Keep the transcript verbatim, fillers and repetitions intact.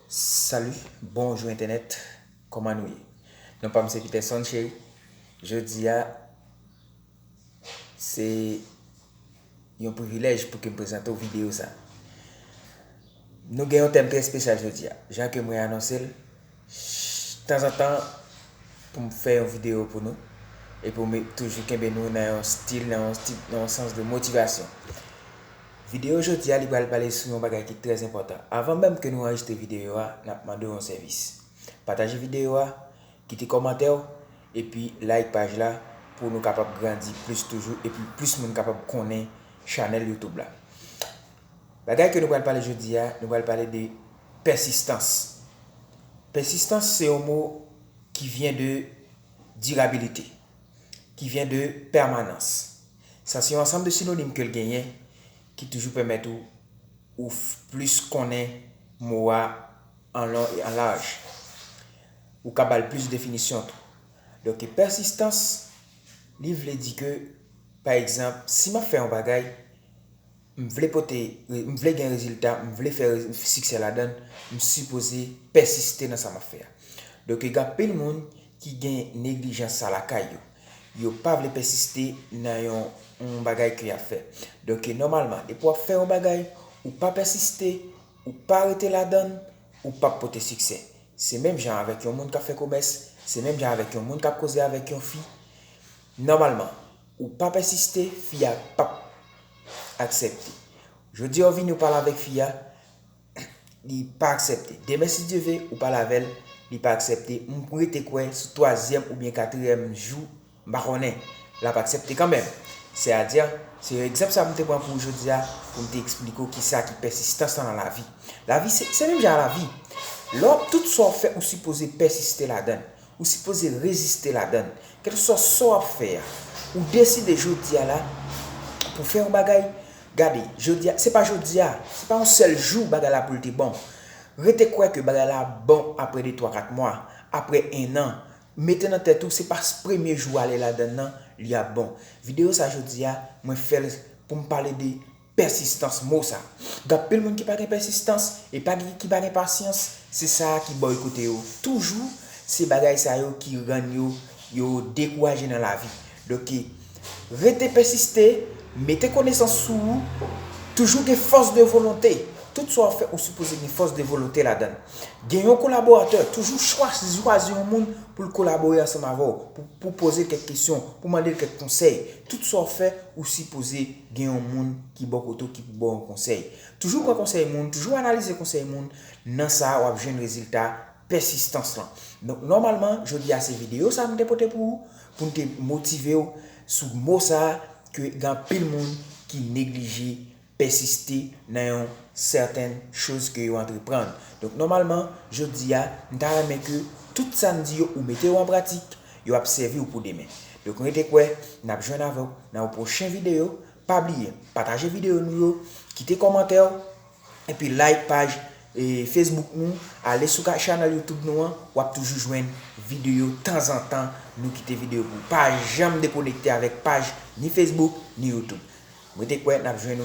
Salut, bonjou entènèt, kòman nou ye? Non pa m se Peterson Chéry. Jodi a, se yon privilèj pou ke m prezante w videyo sa. Nou gen yon tèm trè espesyal jodi a. Jan ke mwen anonse l, tanzantan pou m fè yon videyo pou nou, e pou m toujou kenbe nou nan yon stil, nan yon stil, nan yon sans de motivasyon. Videyo jodi a, li pral pale sou yon bagay ki trè enpòtan. Avan menm ke nou anrejistre videyo a, n ap mande w yon sèvis. Pataje videyo a, kite kòmantè w, epi like paj la pou nou kapab grandi plis toujou, epi plis moun kapab konnen chanèl YouTube la. Bagay ke nou pral pale jodi a, nou pral pale de pèsistans. Pèsistans se yon mo ki vyen de dirabilite, ki vyen de pèmanans. Sa se yon ansanm de sinonim ke l genyen ki toujou pèmèt ou, ou f-, plis konnen mo a an lon e an laj. Ou ka ba l plis definisyon tou. Donk, pèsistans, li vle di ke, pa egzanp, si m ap fè yon bagay, m vle pote, m vle gen rezilta, m vle fè re-, siksè ladan l, m sipoze pèsiste nan sa m ap fè a. Donk, gen anpil moun ki gen neglijans sa lakay yo. Yo pa vle pèsiste nan yon, yon bagay ke y ap fè. Donk, nòmalman, depi w ap fè yon bagay, ou pa pèsiste, ou pa rete ladan l, ou p ap pote siksè. Se menm jan avèk yon moun k ap fè komès, se menm jan avèk yon moun k ap koze avèk yon fi. Nòmalman, ou pa pèsiste, fi a p ap aksepte. Jodi a, w vini, w pale avèk fi a, li pa aksepte. Demen, si Dye ve, ou pale avè l, li pa aksepte. M rete kwè, sou twazyèm oubyen katriyèm jou, m pa konnen, l ap aksepte kanmenm. Sètadi, se egzanp sa m te pran pou ou jodi a, pou m te eksplike w kisa ki pèsistans lan nan lavi. Lavi, se, se menm jan lavi. Lè w ap tout sa w fè, ou sipoze pèsiste ladan l. Ou sipoze reziste ladan l. Kèlkeswa sa w ap fè a, ou deside jodi a la pou fè yon bagay. Gade, jodi a, se pa jodi a, se pa yon sèl jou bagay la pou l te bon. Rete kwè ke bagay la ap bon apre de, twa, kat mwa, apre en an. Mete nan tèt ou, se pa s-, premye jou w ale ladan l nan, li ap bon. Videyo sa jodi a, mwen fè l pou m pale de pèsistans, mo sa. Gen anpil moun ki pa gen pèsistans, e pa gen, ki pa gen pasyans, se sa ki bòykote yo. Toujou, se bagay sa yo ki rann yo, yo dekouraje nan lavi. Donk, rete pèsiste, mete konesans sou ou, toujou gen fòs de volonte. Tout sa w ap fè, ou sipoze gen fòs de volonte ladan l. Gen yon kolaboratè, toujou chwazi, chwazi yon moun pou l kolabore ansanm avè w, pou, pou poze l kèk kesyon, pou mande l kèk konsèy. Tout sa w ap fè, ou sipoze gen yon moun ki bò kote w ki pou ba w yon konsèy. Toujou pran konsèy moun, toujou analize konsèy moun, nan sa a w ap jwenn rezilta pèsistans lan. Donk, nòmalman, jodi a se videyo sa a m te pote pou ou, pou m te motive w sou mo sa a ke gen anpil moun ki neglije pèsiste nan yon sètèn choz ke yo antreprann. Donk, nòmalman, jodi a, m ta renmen ke tout sa m di yo, ou mete yo an pratik, yo ap sèvi w pou demen. Donk, rete kwè, n ap jwenn avè w nan yon pwochen videyo. Pa bliye, pataje videyo nou yo, kite kòmantè w, epi like paj, e, Facebook nou, ale sou ka-, chanèl YouTube nou an, w ap toujou jwenn videyo tanzantan, nou kite videyo pou ou. Pa janm dekonekte avèk paj ni Facebook, ni YouTube. Rete kwè, n ap jwenn nou nan